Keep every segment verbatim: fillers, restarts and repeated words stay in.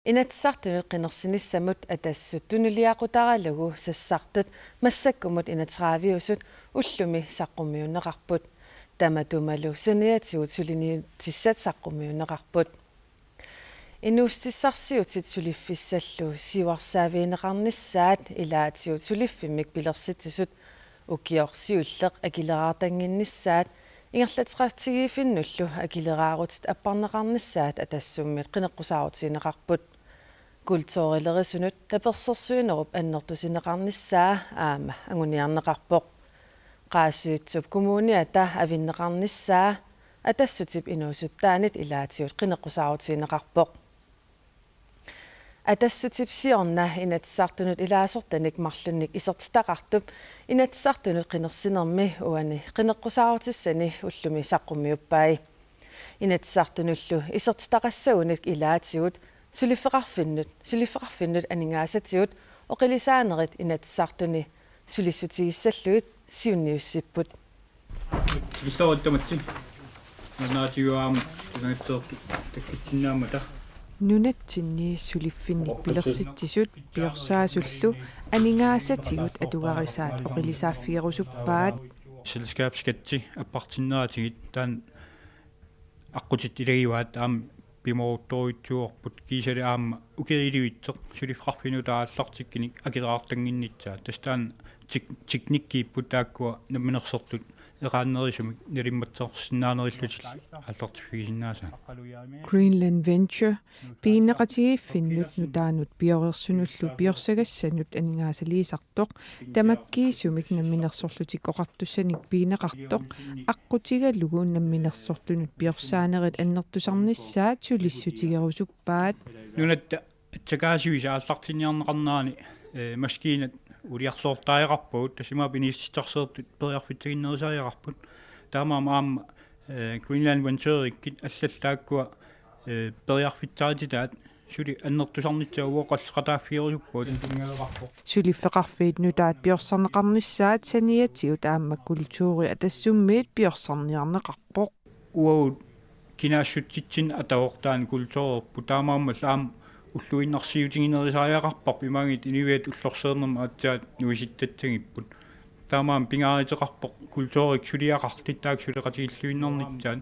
Inatsisartunut qinersinissamut Atassut tunuliaqutaralugu sassartut massakkumut enogtrediveusut ullumi saqqummiunneqarput. Tamatumalu saniatigut suliniutissat saqqummiunneqarput. Inuussutissarsiutit suliffissallu siuarsaavigineqarnissaat ilaatigut suliffimmik pilersitsisut ukioq siulleq akileraartannginnissaat ingerlatseqatigiiffinnullu akileraarutit apparneqarnissaat Atassummit qineqqusaarutigineqarput. Kulturilerisunut tapersersuinerup annertusineqarnissaa aamma anguniarneqarpoq. Qaasuitsup Kommuniata avinneqarnissaa Atassutip inuusuttaanit ilaatigut qineqqusaarutigineqarpoq. Atassutip siorna Inatsisartunut ilaasortanik marlunnik isertitaqartup Inatsisartunut qinersinermi uani qineqqusaarutissani ullumi saqqummiuppai. Inatsisartunullu isertitaqassagunik ilaatigut suliffeqarfinnut, suliffeqarfinnut aningaasatigut oqilisaanerit Inatsisartuni sulissutigissallugit siunniussipput. Illuaruttamatsi. Mannaatiuaam tungaatsoortu takkitsinnaamata. Nunatsinni suliffinnik pilersitsisut piorsaasullu aningaasatigut atugarisaat oqilisaaffigerusuppaat. Selskabsskatsi appartinneratigut taanna aqqutit ilagivaat aamma pimooruttorujussuuarput kiisali aamma ukiorivitsoq suliffeqarfinnut aallartikkunik akileraartannginnissaat. Tassa taanna tek-, teknikkiipput taakkua namminersortut eqaannerisumik nalimmassarsinnaanerillutillu aallartiffigisinnaasaat. Greenland Venture pigineqatigiiffinnut nutaanut pioreersunullu piorsagassanut aningaasaliisartoq tamakkiisumik Namminersorlutik Oqartussanik pigineqartoq aqqutigalugu namminersortunut piorsaanerit annertusarnissaat sulissutigerusuppaat. Nunatta atsakaasivisa aallartinniarneqarnerani, eh, maskiinat uuliarluartariaqarpagut, tassa imaappoq inuussutissarsiortut periarfissaginnerusariaqarput. Taamaammat aamma, eh, Greenland Ventureikkut allallu taakkua, eh, periarfissarititaat suli annertusarnissaat uagut qilleqataaffigerusuppagut. Suliffeqarfiit nutaat piorsarneqarnissaat saniatigut aamma kulturi Atassummiit piorsarniarneqarpoq. Uagut kinaassutsitsinnut atavoq taanna kulturerput, taamaammallu aamma ulluinnarsiutiginerusariaqarparput, imaanngitsoq inuiaat ullorsiornermi aatsaat nuisittassagippugut. Taamaammat pingaaruteqarpoq kulturikkut suliaqartut taakku suleqatigiilluinnarnissaat.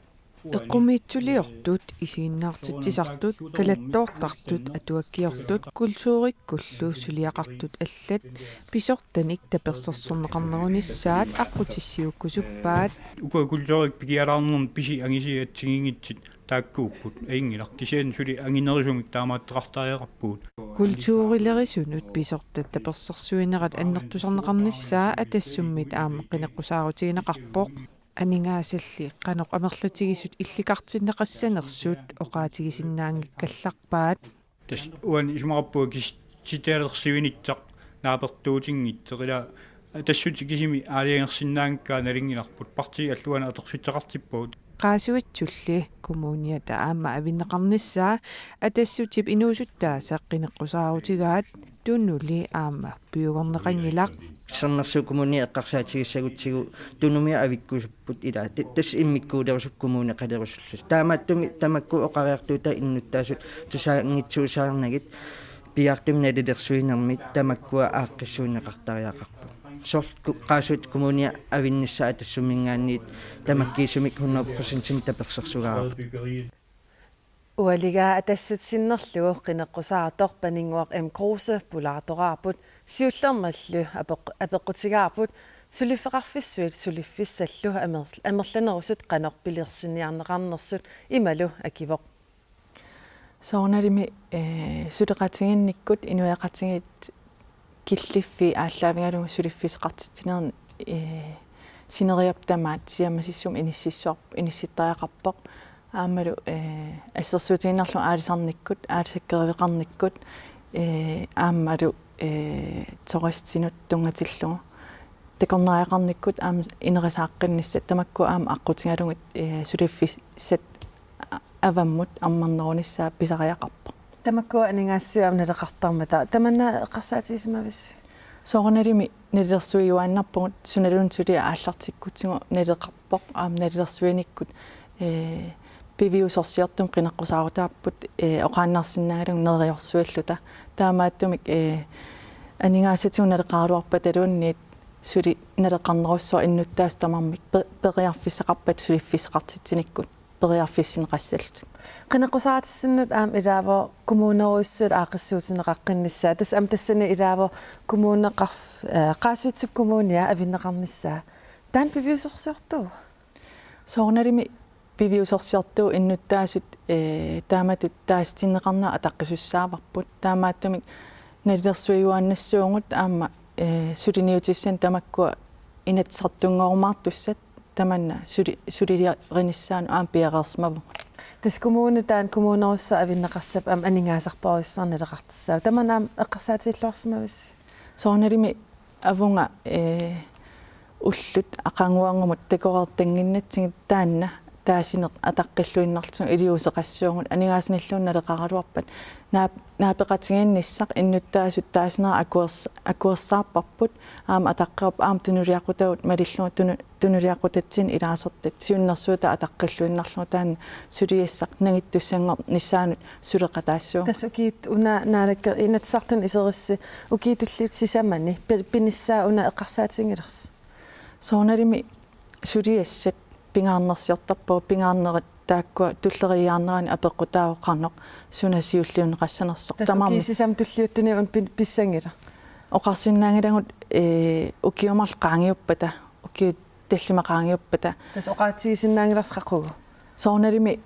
Eqqumiitsuliortut, isiginnaartitsisartut, kalattoortartut, atuakkiortut, kulturikkullu suliaqartut allat pisortanik tapersersorneqarnerunissaat aqqutissiuukkusuppaat. Ukua kulturikkut pikialaarnermi pisi angisuut assigiinngitsut taakkuupput, ajunngilaq. Kisianni suli anginerusumik taamaattoqartariaqarpugut. Kulturilerisunut pisortat tapersersuinerat annertusarneqarnissaa Atassummit aamma qineqqusaarutigineqarpoq. Aningaasalli qanoq amerlatigisut illikartinneqassanersut oqaatigisinnaanngikkallarpaat. Tassa uani isumaqarpunga kisitsisilersuinissaq naapertuutinngitsoq, ila Atassutit kisimi aalajangersinnaanngikkaat nalunngilarput, partiit allat uani atorfissaqartippagut. Qaasuitsulli Kommuniata aamma avinneqarnissaa Atassutip inuusuttaasa qineqqusaarutigaat Tunuli aamma pigugorneqanngilaq. Sermersuup Kommunia eqqarsaatigissagutsigu Tunumia avikkusupput, ila ta-, tassa immikkuulerusupput kommuneqalerusullusi. Taamaattumik tamakku oqariartuutaat innuttaasut tusaanngitsuusaarnagit piaartumik nalilersuinermi tamakkua aaqqissuunneqartariaqarput. Soorlu ku-, Qaasuitsup Kommunia avinnissaa Atassumminngaanniit tamakkiisumik hundrede procentimik tapersersugaarput. Ualigaa Atassut sinnerlugu qineqqusaartoq Paninnguaq M. Kruse pulaartoraarput, siullermillu apeq-, apeqqutigaarput suliffeqarfissuit suliffissallu amer-, amerlanerusut qanoq pilersiniarneqarnersut, imalu akivoq: Soorunalimi, eh, suleqatigiinnikkut inuiaqatigiit killiffii aallaavigalugu suliffissaqartitsinermi, eh, sineriak tamaat siammasissumik inississuar-, inissittariaqarpoq. Aammalu, eh, assersuutigiinnarlugu aalisarnikkut, aalisakkeriveqarnikkut, eh, aammalu, eh, turistinut tunngatillugu takornariaqarnikkut aamma inerisaaqqinnissaat, tamakku aamma aqqutigalugit, eh, suliffissat a-, avammut ammarnerunissaa pisariaqarpoq. Tamakku aningaasat aamma naleqartarmata. Tamanna eqqarsaatigisimavisi? Soorunalimi nalilersuiuaannarpugut, sunaluunniit suli aallartikkutsigu naleqarpoq, aamma nalilersuinikkut, ee, piviusorsiortumik qineqqusaarutaapput, ee, oqaannarsinnaanngilagut neriorsuilluta. Taamaattumik, ee, aningaasatigut naleqaraluarpataluunniit suli naleqarnerussaaq innuttaasut tamarmik pe-, periarfissaqarpata suliffissaqartitsinikkut periarfissinneqassallutik. Qineqqusaartitsinnut aamma ilaavoq kommunerujussuit aaqqissuussineqaqqinnissaat. Tassa aamma tassani ilaavoq kommuneqarf-, ee, Qaasuitsup Kommunia avinneqarnissaa. Taanna piviusorsiortuuvoq? Soorunalimi piviusorsiortuuvoq, innuttaasut, ee, taamatut taasitinneqarnerat ataqqisussaavarput. Taamaattumik nalilersuiuaannassuugut aamma, ee, suliniutissanik tamakkua Inatsisartunngorumaartussat tamanna suli-, sulilerinissaannut aamma piareersimavugut. Tassa kommuni taanna kommunerujussuaq avinneqassappat aamma aningaasarpassuarnik naleqartussaavoq. Tamanna aamma eqqarsaatigilluarsimavisi? Soorunalimi avunga, ee, ullut aqaguangumut takoreertannginnatsigit taanna taasineq ataqqilluinnarlugu iliuuseqassuugut, aningaasanilluunniit naleqaraluarpat. Naap-, naapeqatigiinnissaq innuttaasut taasinerat akuers-, akuersaarparput, aamma ataqqeqarpoq aamma tunuliaqutagut malillugu tunu-, tunuliaqutatsinnut ilaasortat siunnersuutaa ataqqilluinnarlugu, taanna suliassaq nangittussanngornissaanut suleqataassuugut. Tassa ukiut una naalakke-, Inatsisartuni iserissi ukiut tulliuttut sisamani pi-, pinissaa una eqqarsaatigilersi? Soorunalimi suliassat pingaarnersiortarpagut, pingaarnerit taakkua tulleriiaarnerani apeqqutaavoq qanoq suna siulliunneqassanersoq. Tassa tamarmi- ukiut sisamat tulliuttuni una pin-, pissanngilaq? Oqarsinnaanngilagut, ee, ukiut marluk qaangiuppata, ukiut tallimat qaangiuppata. Tassa oqaatigisinnaanngilarsi qaqugu? Soorunalimi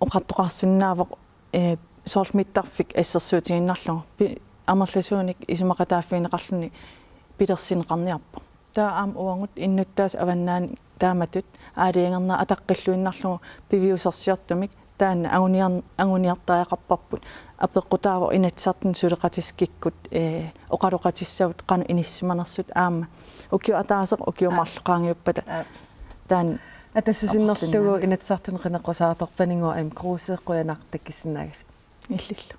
oqartoqarsinnaavoq, ee, soorlu mittarfik assersuutigiinnarlugu. Pi-, amerlasuunik isumaqataaffigineqarluni pilersinneqarniarpoq. Taava aamma uagut innuttaasut avannaani taamatut aalajangernerat ataqqilluinnarlugu piviusorsiortumik taanna anguniar-, anguniartariaqarparput. Apeqqutaavoq Inatsisartuni suleqatissagikkut, ee, oqaloqatissavut qanoq inissisimanersut aamma. Ukioq ataaseq, ukiut Aa. marluk qaangiuppata. Aa. Taanna Atassusersorlugu oqarsinnaanngilaq. Inatsisartuni qineqqusaartoq Paninnguaq M. Kruse, qujanaq takkussinnaagavit. Illillu.